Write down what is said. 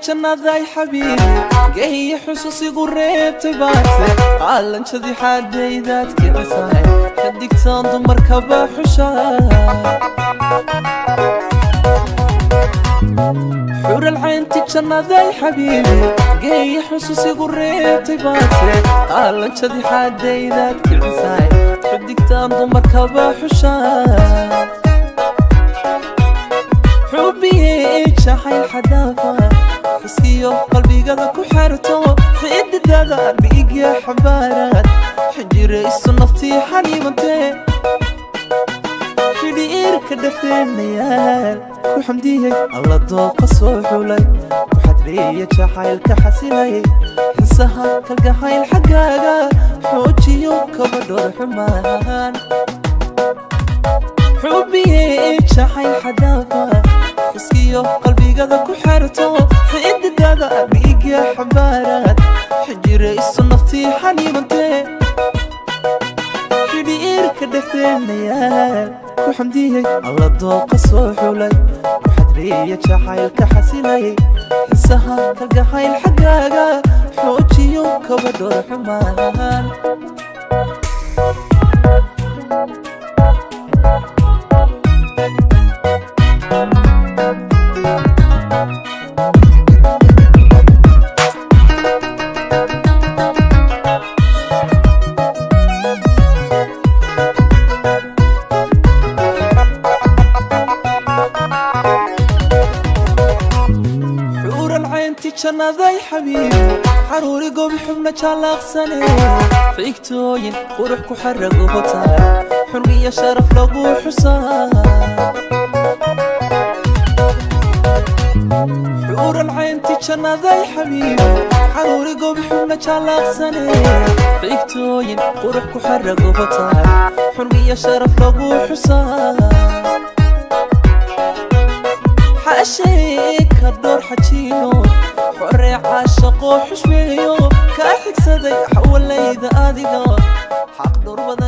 Jannaday xabiibi, gehiya xusuusigu reebtay baate, qaalanjadii xaadaydaad kicisay, xidigtaan dumarkaba xushaa. Xural caynti jannaday xabiibi, geeya xusuusigu reebtay baate, qaalanjadii xaadaydaad kicisay, xidigtaan dumarkaba xushaa. Xubiye jacayl xadaafa xiskiyo qalbigada ku xerto, xididada dhiigya xabaaraad xinjirayso naftii xaniibantee, xidhiirka dhexdeenayaal ku xamdiyey Alla dooqa soo xulay, ku xadreeya jacaylka xasilayay, xisaha kalgacayl xaggaaga xoojiyo kabadhor xumaan. Xubiye jacayl xadaafa xiskiyo qalbigada ku xerto, xididada dhiigya xabaaraad xinjirayso naftii xaniibantee, xidhiirka dhexdeenayaal ku xamdiyey Alla dooqa soo xulay, ku xadreeya jacaylka xasilayay, xisaha kalgacayl xaggaaga xoojiyo kabadhor xumaan. Xuural caynti jannaday xabiibi, xaruuri gobi xubna jaalaaqsane, xigtooyin qurux ku xarago hotaa, xurmiyo sharaf lagu xusaa. Xuural caynti jannaday xabiibi, xaruuri gobi xubna jaalaaqsane, xigtooyin qurux ku xarago hotaa, xurmiyo sharaf lagu xusaa. Xaashay ka dhowr xajiino xoree caashaqoo xushmeeyo, kaa xigsaday xawalayda adiga xaq dhowr badan.